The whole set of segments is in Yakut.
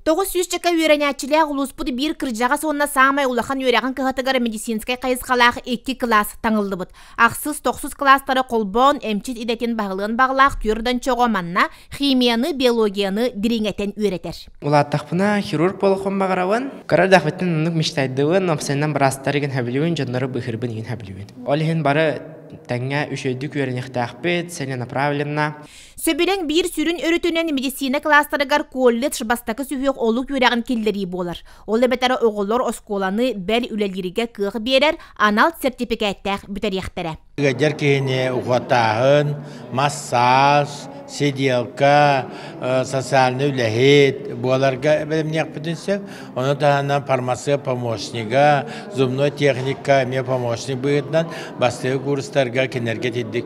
900 үөрэнээччилээх улууспут биир кырдьаҕас уонна саамай улахан үөрэҕин кыһатыгар медицинскэй хайысхалаах икки кылаас таҥыллыбыт. Ахсыс, тохсус кылаастары холбоон эмчит идэтин баһылыан баҕалаах түөрт оҕо манна химияны, биологияны дириҥэтэн үөрэтэр. Улааттахпына хирург буолуохпун баҕарабын. Кыра эрдэхпиттэн оннук мечтайдыбын, опсайынан быраастар игин сөбүлүүбүн, дьоннору быыһыырбын игин сөбүлүүбүн. Ол иһин бары тэҥҥэ үчүгэйдик үөрэниэхтээхпит, целенаправленно. Сөбүлэҥ биир сүрүн өрүтүнэн медицина кылаастарыгар колледж бастакы сүһүөх олук үөрэҕин киллэрии буолар. Ол эбэтэр оҕолор оскуоланы бэл үлэлииргэ кыах биэрэр анал сэртипикээттээх бүтэриэхтэрэ. Ыалдьар киһини ухуоттааһын, массаж, сиделка, социальнай үлэһит буоларга бэлэмниэхпитин сөп. Ону таһынан фармация помощнига, зубной техника эмиэ помощник быһыытынан бастакы курстарга кинилэргэ итинник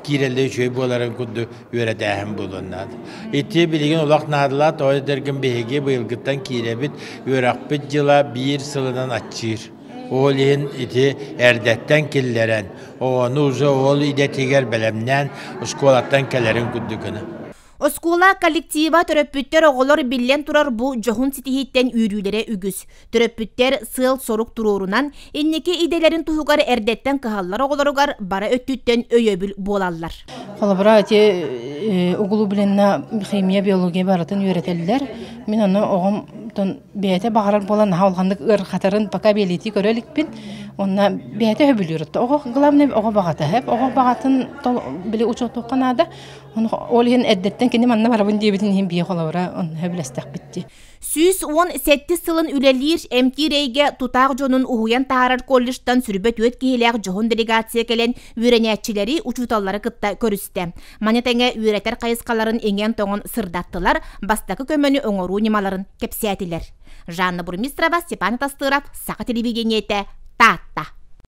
киирэллэ үчүгэй буоларын курдук үөрэтээһин буолуон наада. Ити билигин олох наадалаах, тоҕо этэргин биһиги быйылгыттан киирэбит, үөрэхпит дьыла биир сылынан аччыыр. Ол иһин ити эрдэттэн киллэрэн, оҕону уже ол идэтигэр бэлэмнээн школаттан кэлэрин курдук гына. Оскуола коллектива төрөппүттэр оҕолор биллэн турар бу дьоһун ситиһииттэн үөрүүлэрэ үгүс. Төрөппүттэр сыал-сорук туруорунан, инники идэлэрин туһугар эрдэттэн кыһаллар оҕолоругар бары өттүттэн өйөбүл буолаллар. Холобура, ити углубленна химия, биология барытын үөрэтэллэр. Мин ону оҕом бэйэтэ баҕарар буолан наһаа улаханнык ыарырҕатарын пока бэлиэтии көрө иликпин. Онно бэйэтэ сөбүлүүр. Оҕо главное оҕо баҕата. Оҕо баҕатын били учуоттуохха наада. Ол иһин эрдэттэн кини манна барабын диэбитин иһин бие холобура онно сөбүлэстэхпит дии. 117 сылын үлэлиир эмтиир эйгэ тутаах дьонун уһуйан таһаарар колледжтан сүрбэ түөрт киһилээх дьоһун делегация кэлэн үөрэнээччилэри, учууталлары кытта көрүстэ. Маны тэҥэ үөрэтэр хайысхаларын иҥэн-тоҥон сырдаттылар, бастакы көмөнү оҥоруу ньымаларын кэпсээтилэр. Жанна Бурмистрова, Степан Тастыров, Саха телевидениетэ,